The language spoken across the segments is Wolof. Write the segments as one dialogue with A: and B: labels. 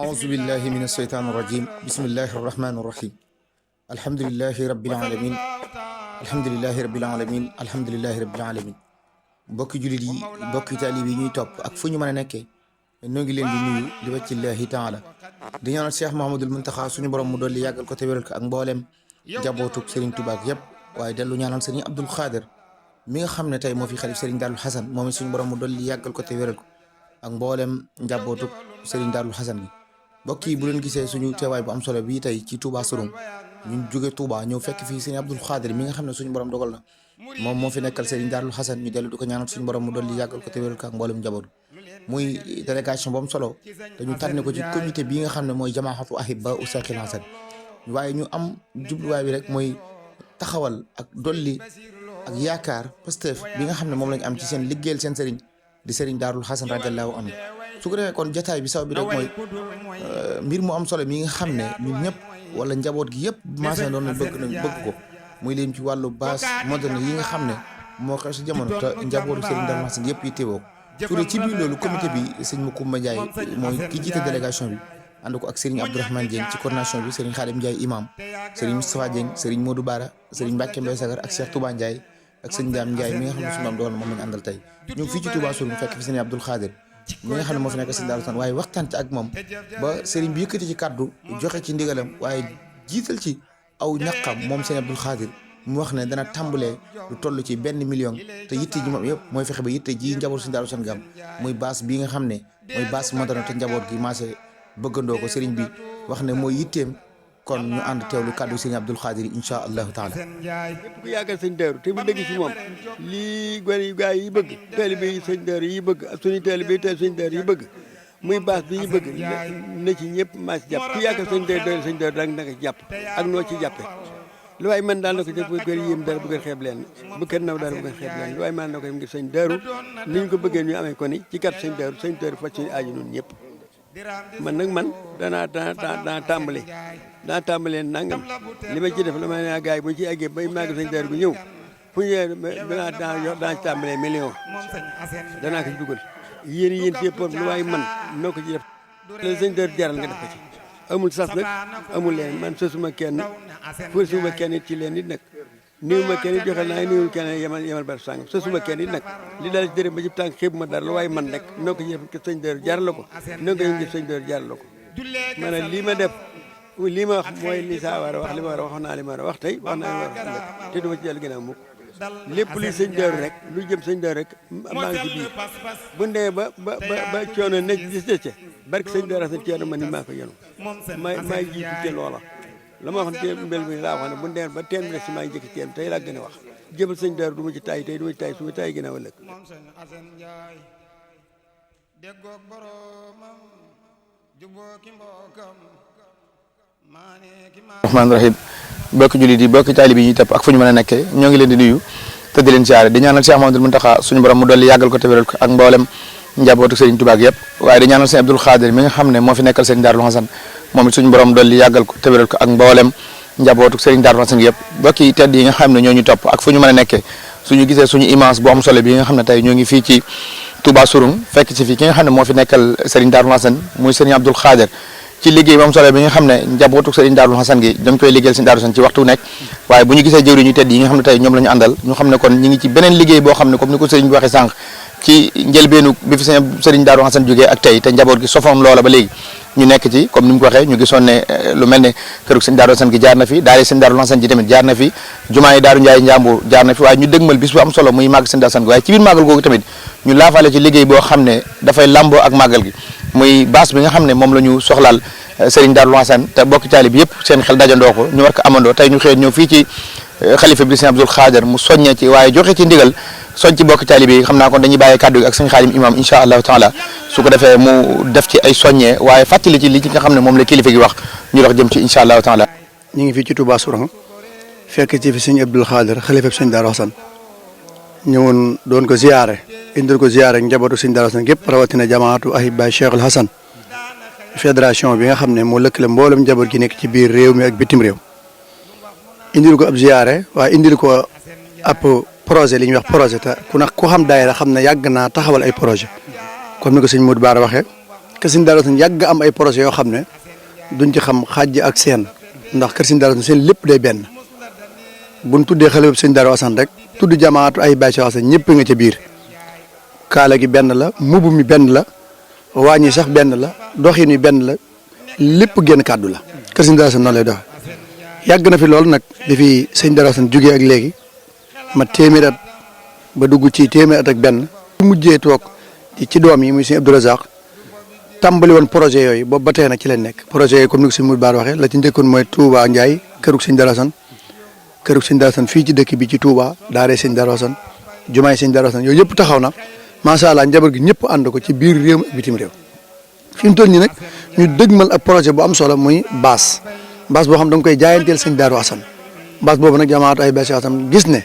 A: أعوذ بالله من الشيطان الرجيم بسم الله الرحمن الرحيم الحمد لله رب العالمين الحمد لله رب العالمين الحمد لله رب العالمين mbokki jullit yi mbokki taalib yi ñuy topp ak fu ñu mën a nekkee ñoo ngi leen di nuyu li wàccillaahi taala di ñaanal Cheikh Mouhamadoul Mountakha suñu borom mu dolli yàggal ko te wéral ko ak mboolem jabootug Serigne Touba ak yëpp waaye dellu ñaanal Serigne Abdoul Khader mi nga xam ne tey moo fi xalif Serigne Darou Hassan moom it suñu borom mu dolli yàggal ko te wéral ko ak mboolem njabootug Serigne Darou Hassan bi mbokk yi bu leen gisee suñu teewaay bu am solo bii tey ci Touba Sorong ñu jóge Touba ñëw fekk fii Serigne Abdoul Khader mi nga xam ne suñu borom dogal na moom moo fi nekkal Serigne Darou Hassan ñu dellu di ko ñaanal suñu borom mu dolli yàggal ko te wéral ko ak mboolem njaboot muy délégation bu am solo dañu tànne ko ci comité bi nga xam ne mooy jamaahatu ahibba Cheikh Hassan waaye ñu am jubluwaay bi rek mooy taxawal ak dolli ak yaakaar Pastef bi nga xam ne moom lañu am ci seen liggéeyal seen Serigne di Serigne Darou Hassan radiyallahu anhu su ko defee kon jotaay bi saw bi rek mooy mbir mu am solo mi nga xam ne ñun ñëpp wala njaboot gi yëpp maase doon na bëgg ko muy leen ci wàllu base moderne yi nga xam ne moo xew si jamono te njabootu Serigne Darou Hassan yëpp yi teewoo ko ci biir loolu comité bi sëñ Macoumba Ndiaye mooy ki jiite délégation bi ànd ko ak Serigne Abdourahmane Dieng ci coordination bi Serigne Khadim Ndiaye imam Serigne Moustapha Dieng Serigne Modou Bara Serigne Mbacke Mbaye Sagar ak Cheikh Touba Ndiaye ak sëñ Ndiam Ndiaye mi nga xam ne suñu doon moom lañu àndal tey ñu fii ci Touba Sorong fekk fi Serigne Abdoul Khader mi nga xam ne moo fi nekk Serigne Darou Hassan waaye waxtaan ci ak moom ba Serigne bi yëkkati ci kàddu joxe ci ndigalam waaye jiital ci aw ñaqam moom Serigne Abdoul Khader mu wax ne dana tàmbalee lu toll ci 1 million te yitte ji moom yëpp mooy fexe ba yitte ji njaboot Serigne Darou Hassan gam muy base bi nga xam ne mooy base moderne te njaboot gi maase bëggandoo ko Serigne bi wax ne mooy yitteem kon ñu ànd teewlu kàddu Serigne Abdoul Khader insha allahu taala
B: ku yàggal sëñ Darou te mu dëgg ci moom lii gone yu gaay yi bëgg taalibe yi sëñ Darou yi bëgg ak suñu taalibe yi sëñ Darou yi bëgg muy base bi ñu bëgg na ci ñëpp maa ci jàpp ku yàggal sëñ Darou sëñ Darou rek naka jàpp ak noo ci jàppe lu waay mën daal na ko jëf bu gën yéem dara bu gën xeeb leen bu kenn naw dara bu gën xeeb leen lu waay mën na ko ngir sëñ Darou ni ñu ko bëggee ñu amee ko ni ci kat sëñ Darou faj suñu aaju ñun ñëpp man nag danaa tàmbalee nangam li ma ci def la ma ne gars yi bu ñu ci eggee bay màgg sëñ Darou bi ñëw fu ñu danaa ci tàmbalee million danaa ko ci dugal yéen ci yëpp lu waay man noo ko ci def la sëñ Darou jaral nga def ko ci amul sas nag amul leen man sosuma kenn forcément kenn it ci leen it nag niw ma kenn it joxe naa niwul kenn yemal bar sàng sosuma kenn it nag li daal ci dërëm ba ci tànk xeebu ma dara lu waaye man rek noo ko def sëñ Darou jar la ko noo ko def sëñ Darou jar la ko maanaam lii ma def lii ma wax mooy li saa war a wax li ma war a wax naa li ma war a wax tey wax naa li ma war a wax ëllëg te duma ci dellu ginnaaw mukk lépp luy sëñ Darou rek lu jëm sëñ Darou rek maa ngi ci biir bu ndee ba coono nekk gis dece barke sëñ Darou Hassan coono man ni maa ko yenu maa jiitu ci loola la ma waxoon ci mbel mi laa wax ne bu ndee ba teen bi rek si maa ngi jëkk teen tey laa gën a wax jëbal sëñ Darou du ma ci tay tey du ma ci tay su ma tay ginnaaw ëllëg
A: rahmaani rahim bokki jullit yi bokki taalib yi ñuy topp ak fu ñu mën a nekkee ñoo ngi leen di nuyu te di leen siyaare di ñaanal Cheikh Mouhamadoul Mountakha suñu borom mu dolli yàggal ko te wéral ko ak mboolem njabootu Serigne Touba yëpp waaye di ñaanal Serigne Abdoul Khader mi nga xam ne moo fi nekkal Serigne Darou Hassan moom it suñu borom dolli yàggal ko te wéral ko ak mboolem njabootu Serigne Darou Hassan yëpp bokki tedd yi nga xam ne ñoo ñu topp ak fu ñu mën a nekkee suñu gisee suñu image bu am solo bi nga xam ne tey ñoo ngi fii ci Touba Sorong fekk ci fii ki nga xam ne moo fi nekkal Serigne Darou Hassan muy Serigne Abdoul Khader ci liggéey bu am solo bi nga xam ne njabootu Serigne Darou Hassan gi dañ koy liggéeyal Serigne Darou Hassan ci waxtu nekk waaye bu ñu gisee jëwri ñu tedd yi nga xam ne tey ñoom la ñu àndal ñu xam ne kon ñi ngi ci beneen liggéey boo xam ne comme ni ko Serigne bi waxee sànq ci njëlbeenu bi fi Serigne Darou Hassan jógee ak tey te njaboot gi sofoon loola ba léegi ñu nekk ci comme ni mu ko waxee ñu gisoon ne lu mel ne kërug Serigne Darou Hassan gi jaar na fi daal Serigne Darou Hassan ji tamit jaar na fi jumaa yi Daaru Njaay Njàmbur jaar na fi waaye ñu dëgmal bis bu am solo muy màgg Serigne Darou Hassan gi waaye ci biir màggal googu tamit ñu laafaale ci liggéey boo xam ne dafay lamboo ak màggal gi muy base bi nga xam ne moom la ñu soxlaal Serigne Darou Hassan te bokki taalib yëpp seen xel dajandoo ko ñu war ko amandoo tey ñu xëy ñëw fii ci xalifa bi Serigne Abdoul Khader mu soññee ci waaye joxe ci ndigal soñ ci bokki taalib yi xam naa kon dañuy bàyyi kàddu gi ak Serigne Khadim imam insha allahu taala su ko defee mu def ci ay soññee waaye fàttali ci li ci nga xam ne moom la kilifa gi wax ñu dox jëm ci insha allahu taala
C: ñu ngi fii ci Touba Sorong fekk ci fi Serigne Abdoul Khader xalifa bi Serigne Darou Hassan ñëwoon doon ko ziyaare indil ko ziyaare njabootu Serigne Darou Hassan gépp rawatina jamaatu ahibba Cheikh Hassan fédération bi nga xam ne moo lëkkale mboolem njaboot gi nekk ci biir réew mi ak bitim réew indil ko ab ziyaare waaye indil ko ab projet li ñuy wax projet te ku xam daayira xam ne yàgg naa taxawal ay projet comme ni ko sëñ Modou Bara waxee kër Sëñ Daaru Asan yàgg am ay projet yoo xam ne duñ ci xam xàjj ak seen ndax kër Sëñ Daaru Asan seen lépp day benn buñ tuddee xale bu Sëñ Daaru Asan rek tudd jamaatu ay Baay Cheikh Asan ñëpp nga ca biir kaala gi benn la mbubb mi benn la wàññi sax benn la doxin wi benn la lépp génn kàddu la kër Sëñ Daaru Asan noonu lay doxe yàgg na fi loolu nag bi fi Sëñ Daaru Asan jógee ak léegi ma téeméer at ba dugg ci téeméer at ak benn mujjee toog ci doom yi muy Sëñ Abdou Razak tàmbali woon projet yooyu boobu ba tey nag ci leen nekk projet yooyu comme ni ko Sëñ Mourou Baar waxee la ci njëkkoon mooy Touba Ndiaye kërug Sëñ Daaru Asan kërug Sëñ Daaru Asan fii ci dëkk bi ci Touba daaree Sëñ Daaru Asan jumaay Sëñ Daaru Asan yooyu yëpp taxaw na macha allah njaboot gi ñëpp ànd ko ci biir réew ak bitim réew fi mu toll nii nag ñu dëgmal ak projet bu am solo muy baas boo xam da nga koy jaayanteel Sëñ Daaru Asan baas boobu nag jamaatu ay Baay Cheikh Asan gis ne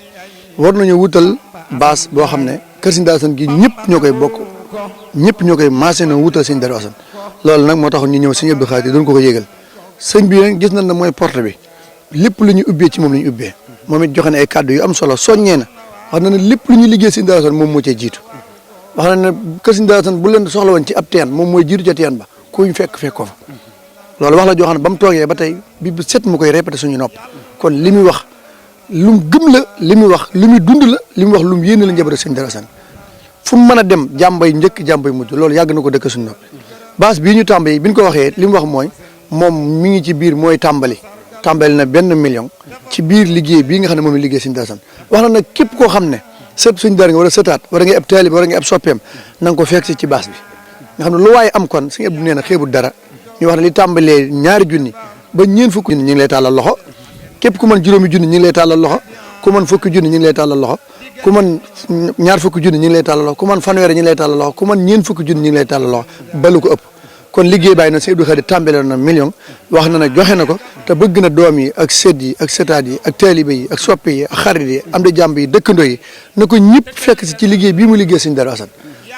C: war nañu wutal baas boo xam ne kër Sëñ Daaru Asan gi ñëpp ñoo koy bokk ñëpp ñoo koy maasee na wutal Sëñ Daaru Asan loolu nag moo tax ñu ñëw Sëñ Abdou Khadir doon ko yégal sëñ bi nag gis nañ ne mooy porte bi lépp lu ñu ubbee ci moom la ñu ubbee moom it joxe na ay kàddu yu am solo soññee na wax na ne lépp lu ñu liggéey Sëñ Daaru Asan moom moo cee jiitu wax na ne kër Sëñ Daaru Asan bu leen soxla woon ci ab teen moom mooy jiitu ca teen ba kuñ fekk ko fa loolu wax la joo xam ne ba mu toogee ba tey bi bu set mu koy répété suñu nopp kon li muy wax lu mu gëm la li muy wax li muy dund la li muy wax lu mu yéene la njabootu Sëñ Daaru Asan fu mu mën a dem jàmbay njëkk jàmbay mujj loolu yàgg na ko dëkk suñu noppi base bii ñu tàmbali bi ñu ko waxee li mu wax mooy moom mi ngi ci biir mooy tàmbali na $1 million ci biir liggéey bii nga xam ne moom la liggéey Sëñ Daaru Asan wax na nag képp koo xam ne sët Sëñ Daaru nga war a sëtaat wala ngay ab taalibe wala ngay ab soppeem na nga ko fekk si ci base bi nga xam ne lu waaye am kon Sëñ Abdu nee na xeebul dara ñu wax ne li tàmbalee $2 junni ba ñeen fukki junni ñu ngi lay tàllal loxo képp ku mën juróomi junni ñu ngi lay tàllal loxo ku mën fukki junni ñu ngi lay tàllal loxo ku mën ñaar fukki junni ñu ngi lay tàllal loxo ku mën fanweeri ñu ngi lay tàllal loxo ku mën ñeen fukki junni ñu ngi lay tàllal loxo balu ko ëpp kon liggéey bàyyi na Sëñ Abdou Khadir tàmbale na $1 million wax na ne joxe na ko te bëgg na doom yi ak sët yi ak sëtaat yi ak taalibe yi ak soppe yi ak xarit yi am da jàmb yi dëkkandoo yi na ko ñëpp fekk si ci liggéey bii mu liggéey Sëñ Daaru Asan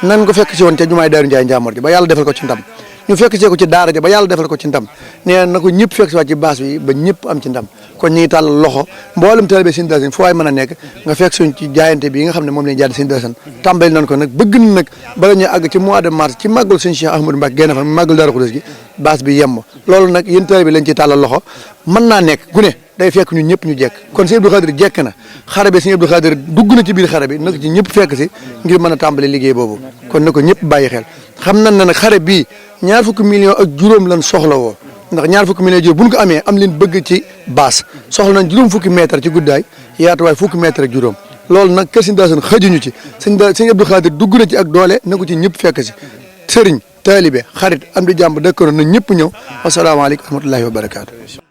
C: nan ko fekk si woon ca jumaay Daaru Njaay Njaamoor ji ba yàlla defal ko ci ndam ñu fekk see ko ci daara ja ba yàlla defal ko ci ndam nee na ko ñëpp fekk si waat ci baas bi ba ñëpp am ci ndam kon ñu ngi tàllal loxo mboolem taalibe Sëñ Daaru Asan fu waay mën a nekk nga fekk suñ ci jaayante bi nga xam ne moom lañu jaay Sëñ Daaru Asan tàmbali nañ ko nag bëgg na nag bala ñu àgg ci mois de mars ci màggal Sëñ Cheikh Ahmadou Mbacké Gaïndé Fatma màggal Daaru Xudoos gi baas bi yemb loolu nag yéen taalibe lañ ci tàllal loxo mën naa nekk gu ne day fekk ñun ñëpp ñu jekk kon Sëñ Abdou Khadir jekk na xare bi Sëñ Abdou Khadir dugg na ci biir xare bi na ko ci ñëpp fekk si ngir mën a tàmbali liggéey boobu kon na ko ñëpp bàyyi xel xam nañ ne nag xare bii $20 millions ak juróom lan soxla woo ndax $20 millions juróom bu ñu ko amee am leen bëgg ci baas soxla nañ juróom fukki mètre ci guddaay yaatuwaay fukki mètre ak juróom loolu nag kër Sëñ Daaru Asan xajuñu ci Sëñ Abdou Khadir dugg na ci ak doole na ko ci ñëpp fekk si sëriñ taalibe xarit am di jàmb dëkkoon na ñëpp ñëw wasalaamaaleykum wa rahmatullahi wa barakaatu